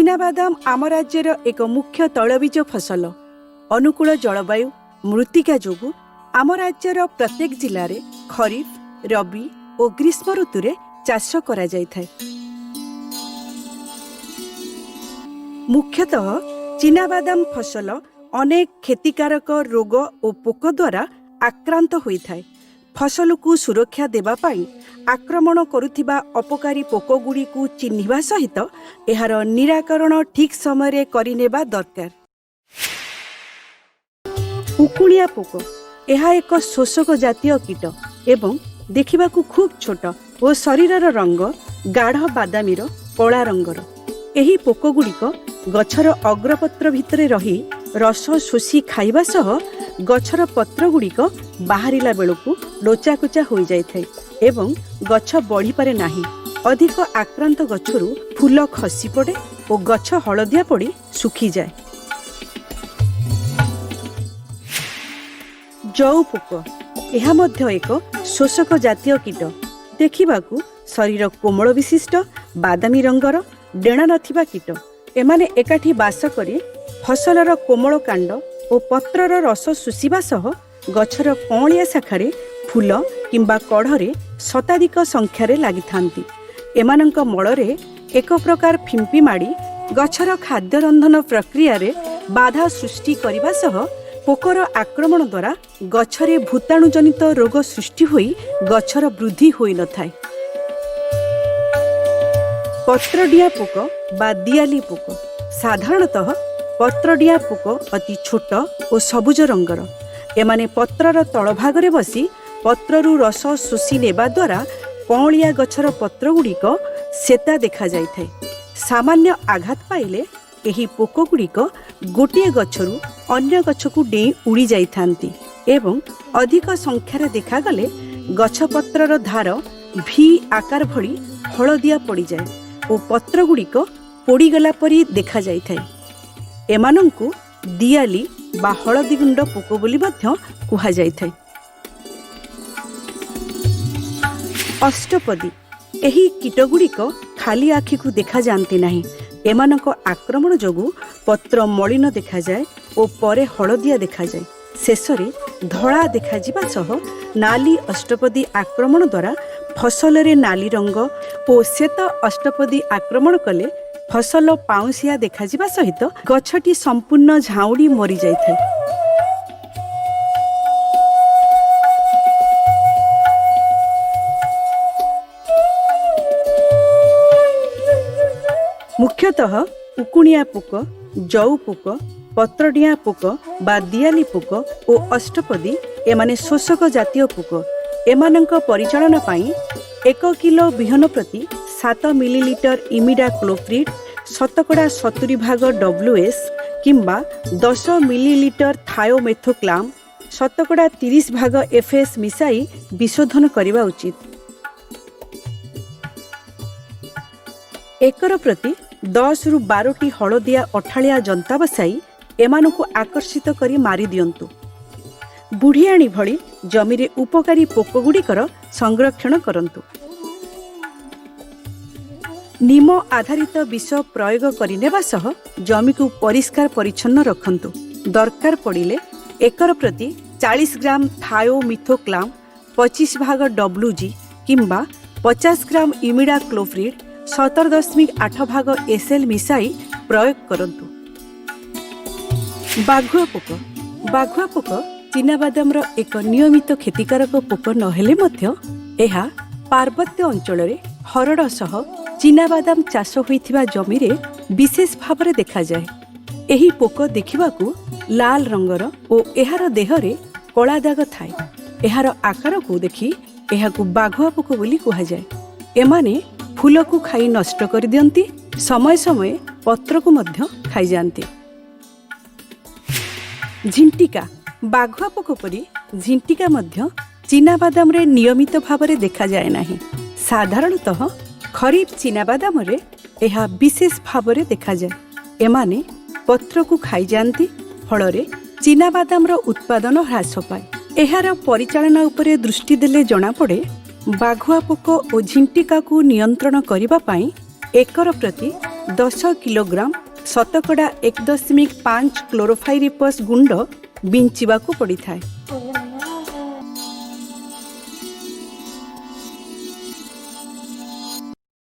ଚିନାବାଦାମ ଆମ ରାଜ୍ୟର ଏକ ମୁଖ୍ୟ ତୈଳବୀଜ ଫସଲ। ଅନୁକୂଳ ଜଳବାୟୁ, ମୃତ୍ତିକା ଯୋଗୁଁ ଆମ ରାଜ୍ୟର ପ୍ରତ୍ୟେକ ଜିଲ୍ଲାରେ ଖରିଫ, ରବି ଓ ଗ୍ରୀଷ୍ମ ଋତୁରେ ଚାଷ କରାଯାଇଥାଏ। ମୁଖ୍ୟତଃ ଚିନାବାଦାମ ଫସଲ ଅନେକ କ୍ଷତିକାରକ ରୋଗ ଓ ପୋକ ଦ୍ୱାରା ଆକ୍ରାନ୍ତ ହୋଇଥାଏ। ଫସଲକୁ ସୁରକ୍ଷା ଦେବା ପାଇଁ ଆକ୍ରମଣ କରୁଥିବା ଅପକାରୀ ପୋକଗୁଡ଼ିକୁ ଚିହ୍ନିବା ସହିତ ଏହାର ନିରାକରଣ ଠିକ୍ ସମୟରେ କରିନେବା ଦରକାର। ଉକୁଣିଆ ପୋକ, ଏହା ଏକ ଶୋଷକ ଜାତୀୟ କୀଟ ଏବଂ ଦେଖିବାକୁ ଖୁବ୍ ଛୋଟ ଓ ଶରୀରର ରଙ୍ଗ ଗାଢ଼ ବାଦାମୀର କଳା ରଙ୍ଗର। ଏହି ପୋକଗୁଡ଼ିକ ଗଛର ଅଗ୍ରପତ୍ର ଭିତରେ ରହି ରସ ଶୋଷି ଖାଇବା ସହ ଗଛର ପତ୍ରଗୁଡ଼ିକ ବାହାରିଲା ବେଳକୁ ଲୋଚାକୋଚା ହୋଇଯାଇଥାଏ ଏବଂ ଗଛ ବଢ଼ିପାରେ ନାହିଁ। ଅଧିକ ଆକ୍ରାନ୍ତ ଗଛରୁ ଫୁଲ ଖସି ପଡ଼େ ଓ ଗଛ ହଳଦିଆ ପଡ଼ି ଶୁଖିଯାଏ। ଜଉ ପୋକ, ଏହା ମଧ୍ୟ ଏକ ଶୋଷକ ଜାତୀୟ କୀଟ। ଦେଖିବାକୁ ଶରୀର କୋମଳ ବିଶିଷ୍ଟ, ବାଦାମୀ ରଙ୍ଗର, ଡେଣା ନଥିବା କୀଟ। ଏମାନେ ଏକାଠି ବାସ କରି ଫସଲର କୋମଳ କାଣ୍ଡ ଓ ପତ୍ରର ରସ ଶୋଷିବା ସହ ଗଛର କଅଁଳିଆ ଶାଖାରେ ଫୁଲ କିମ୍ବା କଢ଼ରେ ଶତାଧିକ ସଂଖ୍ୟାରେ ଲାଗିଥାନ୍ତି। ଏମାନଙ୍କ ମଳରେ ଏକ ପ୍ରକାର ଫିମ୍ପି ମାଡ଼ି ଗଛର ଖାଦ୍ୟ ରନ୍ଧନ ପ୍ରକ୍ରିୟାରେ ବାଧା ସୃଷ୍ଟି କରିବା ସହ ପୋକର ଆକ୍ରମଣ ଦ୍ୱାରା ଗଛରେ ଭୂତାଣୁଜନିତ ରୋଗ ସୃଷ୍ଟି ହୋଇ ଗଛର ବୃଦ୍ଧି ହୋଇନଥାଏ। ପତ୍ରଡିଆଁ ପୋକ ବା ଦିଆଲି ପୋକ। ସାଧାରଣତଃ ପତ୍ରଡିଆଁ ପୋକ ଅତି ଛୋଟ ଓ ସବୁଜ ରଙ୍ଗର। ଏମାନେ ପତ୍ରର ତଳଭାଗରେ ବସି ପତ୍ରରୁ ରସ ଶୋଷି ନେବା ଦ୍ୱାରା କଅଁଳିଆ ଗଛର ପତ୍ରଗୁଡ଼ିକ ସେତା ଦେଖାଯାଇଥାଏ। ସାମାନ୍ୟ ଆଘାତ ପାଇଲେ ଏହି ପୋକଗୁଡ଼ିକ ଗୋଟିଏ ଗଛରୁ ଅନ୍ୟ ଗଛକୁ ଡେଇଁ ଉଡ଼ି ଯାଇଥାନ୍ତି ଏବଂ ଅଧିକ ସଂଖ୍ୟାରେ ଦେଖାଗଲେ ଗଛପତ୍ରର ଧାର ଭି ଆକାର ଭଳି ହଳଦିଆ ପଡ଼ିଯାଏ ଓ ପତ୍ରଗୁଡ଼ିକ ପୋଡ଼ିଗଲା ପରି ଦେଖାଯାଇଥାଏ। ଏମାନଙ୍କୁ ଦିଆଲି ବା ହଳଦୀ ଗୁଣ୍ଡ ପୋକ ବୋଲି ମଧ୍ୟ କୁହାଯାଇଥାଏ। ଅଷ୍ଟପଦୀ, ଏହି କୀଟଗୁଡ଼ିକ ଖାଲି ଆଖିକୁ ଦେଖାଯାଆନ୍ତି ନାହିଁ। ଏମାନଙ୍କ ଆକ୍ରମଣ ଯୋଗୁଁ ପତ୍ର ମଳିନ ଦେଖାଯାଏ ଓ ପରେ ହଳଦିଆ ଦେଖାଯାଏ, ଶେଷରେ ଧଳା ଦେଖାଯିବା ସହ ନାଲି ଅଷ୍ଟପଦୀ ଆକ୍ରମଣ ଦ୍ୱାରା ଫସଲରେ ନାଲି ରଙ୍ଗ ଓ ଶ୍ଵେତ ଅଷ୍ଟପଦୀ ଆକ୍ରମଣ କଲେ ଫସଲ ପାଉଁଶିଆ ଦେଖାଯିବା ସହିତ ଗଛଟି ସମ୍ପୂର୍ଣ୍ଣ ଝାଉଁଳି ମରିଯାଇଥାଏ। ମୁଖ୍ୟତଃ ଉକୁଣିଆ ପୋକ, ଜଉ ପୋକ, ପତ୍ରଡିଆଁ ପୋକ ବା ଦିଆଲି ପୋକ ଓ ଅଷ୍ଟପଦୀ, ଏମାନେ ଶୋଷକ ଜାତୀୟ ପୋକ। ଏମାନଙ୍କ ପରିଚାଳନା ପାଇଁ 1 କିଲୋ ବିହନ ପ୍ରତି 7 ମିଲିଲିଟର ଇମିଡାକ୍ଲୋପ୍ରିଡ୍ 70% ଡବ୍ଲ୍ୟୁ ଏସ୍ କିମ୍ବା 10 ମିଲିଲିଟର ଥାୟୋମେଥୋକ୍ସାମ୍ 30% ଏଫ୍ ଏସ୍ ମିଶାଇ ବିଶୋଧନ କରିବା ଉଚିତ। ଏକର ପ୍ରତି 10ରୁ 12ଟି ହଳଦିଆ ଅଠାଳିଆ ଯନ୍ତା ବସାଇ ଏମାନଙ୍କୁ ଆକର୍ଷିତ କରି ମାରିଦିଅନ୍ତୁ। ବୁଢ଼ିଆଣୀ ଭଳି ଜମିରେ ଉପକାରୀ ପୋକଗୁଡ଼ିକର ସଂରକ୍ଷଣ କରନ୍ତୁ। ନିମ ଆଧାରିତ ବିଷ ପ୍ରୟୋଗ କରିନେବା ସହ ଜମିକୁ ପରିଷ୍କାର ପରିଚ୍ଛନ୍ନ ରଖନ୍ତୁ। ଦରକାର ପଡ଼ିଲେ ଏକର ପ୍ରତି 40 ଗ୍ରାମ ଥାୟୋମିଥୋକ୍ସାମ୍ 25 ଡବ୍ଲ୍ୟୁ ଜି କିମ୍ବା 50 ଗ୍ରାମ ଇମିଡାକ୍ଲୋପ୍ରିଡ୍ 17.8 ଏସ୍ଏଲ୍ ମିଶାଇ ପ୍ରୟୋଗ କରନ୍ତୁ। ବାଘୁଆ ପୋକ। ବାଘୁଆ ପୋକ ଚିନାବାଦାମର ଏକ ନିୟମିତ କ୍ଷତିକାରକ ପୋକ ନହେଲେ ମଧ୍ୟ ଏହା ପାର୍ବତ୍ୟ ଅଞ୍ଚଳରେ ହରଡ଼ ସହ ଚିନାବାଦାମ ଚାଷ ହୋଇଥିବା ଜମିରେ ବିଶେଷ ଭାବରେ ଦେଖାଯାଏ। ଏହି ପୋକ ଦେଖିବାକୁ ଲାଲ ରଙ୍ଗର ଓ ଏହାର ଦେହରେ କଳା ଦାଗ ଥାଏ। ଏହାର ଆକାରକୁ ଦେଖି ଏହାକୁ ବାଘୁଆ ପୋକ ବୋଲି କୁହାଯାଏ। ଏମାନେ ଫୁଲକୁ ଖାଇ ନଷ୍ଟ କରିଦିଅନ୍ତି, ସମୟ ସମୟେ ପତ୍ରକୁ ମଧ୍ୟ ଖାଇଯାଆନ୍ତି। ଝିଣ୍ଟିକା। ବାଘୁଆ ପୋକ ପରି ଝିଣ୍ଟିକା ମଧ୍ୟ ଚିନାବାଦାମରେ ନିୟମିତ ଭାବରେ ଦେଖାଯାଏ ନାହିଁ। ସାଧାରଣତଃ ଖରିଫ ଚିନାବାଦାମରେ ଏହା ବିଶେଷ ଭାବରେ ଦେଖାଯାଏ। ଏମାନେ ପତ୍ରକୁ ଖାଇଯାଆନ୍ତି, ଫଳରେ ଚିନାବାଦାମର ଉତ୍ପାଦନ ହ୍ରାସ ପାଏ। ଏହାର ପରିଚାଳନା ଉପରେ ଦୃଷ୍ଟି ଦେଲେ ଜଣାପଡ଼େ, ବାଘୁଆ ପୋକ ଓ ଝିଣ୍ଟିକାକୁ ନିୟନ୍ତ୍ରଣ କରିବା ପାଇଁ ଏକର ପ୍ରତି 10 କିଲୋଗ୍ରାମ ଶତକଡ଼ା 1.5 କ୍ଲୋରୋଫାଇରିପସ୍ ଗୁଣ୍ଡ ବିଞ୍ଚିବାକୁ ପଡ଼ିଥାଏ।